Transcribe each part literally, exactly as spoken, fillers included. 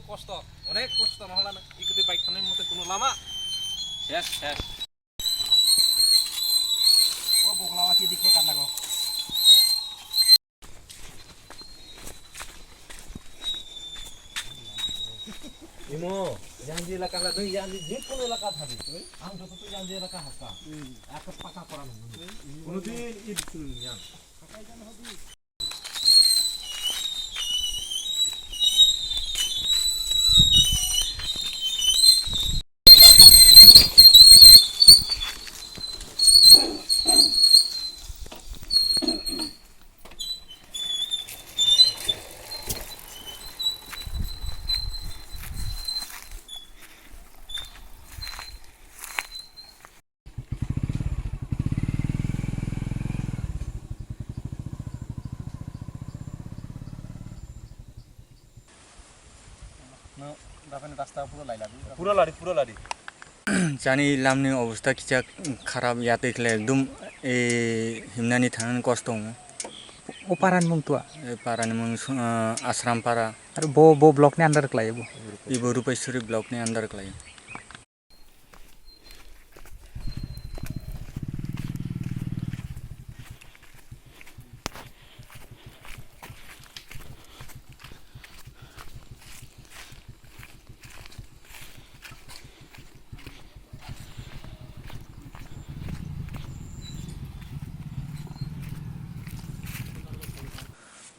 Kosto, onek kosto no hwlano. Ikoti bike thangnai mote kuno lama. Ses, ses. O bogla wa ki dikhe kandago. Imo, yanji elaka la, dui yanji, je kono elaka thabi. Ang joto tu yanji elaka hasta. Aka paka pora nung. Kono din id sun yang. No, daphne rasta puro lai ladi. Pura ladi, pura ladi. Chani lamni obostha kichak kharap, yatwi khlai ekdum, e, himnani thangnani kosto wngo. O parani mung twa? E parani mung su-, ah, Asram para. Aro bo, bo block ni under khlai bo? Ibo Rupaiswari block ni under khlai.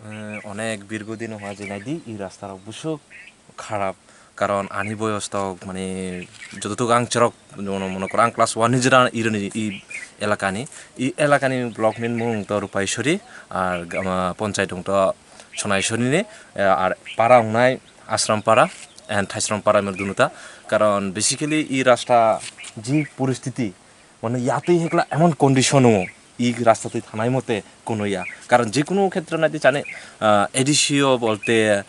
Eh, onek birgo dino hwnjak naidi, i rasta rok busuk kharap, karon ani boyos tok, mane, jototok ang chorok, mone, mone kor ang class one ni jora ironi i elakani, i elakani block ni mung to Rupaiswari, ar, ama, ponchayat wng to Sonaiswari ni, eh, ar para wngnai Asram para and Thaisram para mil dunuta, karon basically i rasta ji poristiti, mane yatwi hekla emon condition o i rasta twi thanai mote kono ya, karon je kono khetre naidi chani, ah, A D C o bolte,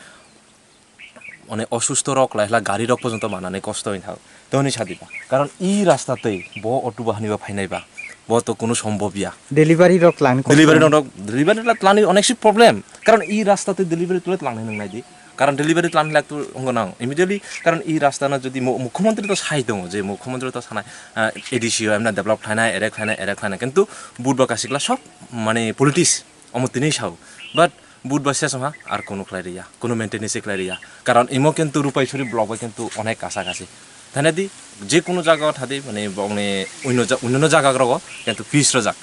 mane, osusto rok lai hla gari rok porjonto manani kosto wng thang. Toni sadi ba. Karon i rasta tei bo auto bahani ba phainai ba. Bo to kunu sombhob ya. Delivery rok lang kosto. Delivery rok, delivery rok tlani onek si problem. Karon i rasta tei delivery tule tlangnai nang nai di. Karon delivery tlan lak tu wngo nang. Immediately karon i rasta na jodi mu-, mukhyamantri to sai tongo je mukhyamantri to sanai, ah, A D C o emna develop khlainai, erek khlainai, erek khlainai. Kintu but ba kasikla sob mane politics omo tini sao. But but ba ses wngha ar kunu khlai riya, kunu maintenance khlai riya. Karon imo kintu Rupaiswari block bai kintu onek kasa kasi. Thane di, je kunu jaga o thadi, mane, bongni uino ja-, uino jaga rogo, kintu pitch rojak.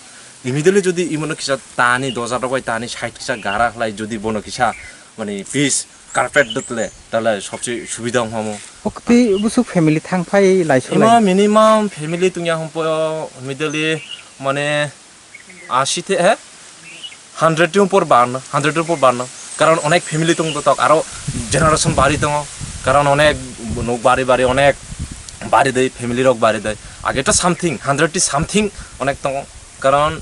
Immediately jodi imono kisa tani doja rok bai tani side kisa gara khlai jodi bono kisa, mane, pitch carpet dotle, tale sobse subida wng hamo. Okti busuk family thang phai lai solai. Ima minimum family tungya hom po, immediately, mane, Ashi the, he? Hundred ni upor barno, hundred ni upor barno. Karon onek family tong tok, aro generation bari tongo. Karon onek nok bari bari onek bari dei, family rok bari dei. Age to something, hundred ti something onek tongo. Karon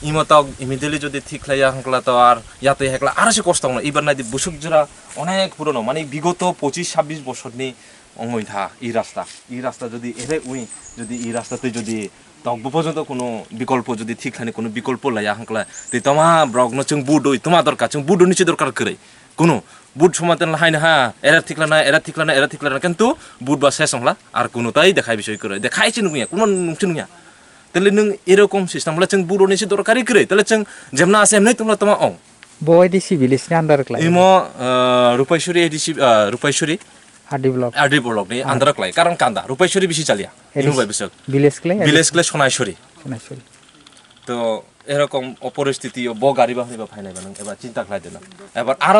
imo tok immediately jodi thik khlaiya hwnkla to ar yatwi hekla aro se kosto wngo. Ibar naidi busuk jora onek purono, mane bigoto pochis sabbish bosorni wngwi tha i rasta. I rasta jodi ere wi, jodi i rasta tei jodi tokbo porjonto kuno bikolpo jodi thik thani kuno bikolpo laya hwnkla tei toma borokno chwng budoi toma dorkar, chwng budoni se dorkar kwrwi. Kuno bud somaten haino ha, era thik lana, era thik lana, era thik lana, kintu bud ba ses wngla ar kuno tai dekhai bisoi kwrwi. Dekhai se nungya, kuno nungsi nungya. Tele nung erokom system le chwng budoni se dorkari kwrwi. Tele chwng jemna ase emnai tongla toma ong. Bo A D C village ni under khlai. Imo, ah, Rupaiswari A D C, ah, Rupaiswari R D block. R D block ni under khlai. Karon kanda, Rupaiswari bisi chalia. A D C. Imo bai bwswk. Village khlai, Village khlai Sonaiswari. Sonaiswari. To, erokom o poristiti o bo gari bahai ba phainai ba nang, eba chinta khlai dena. Ebar aro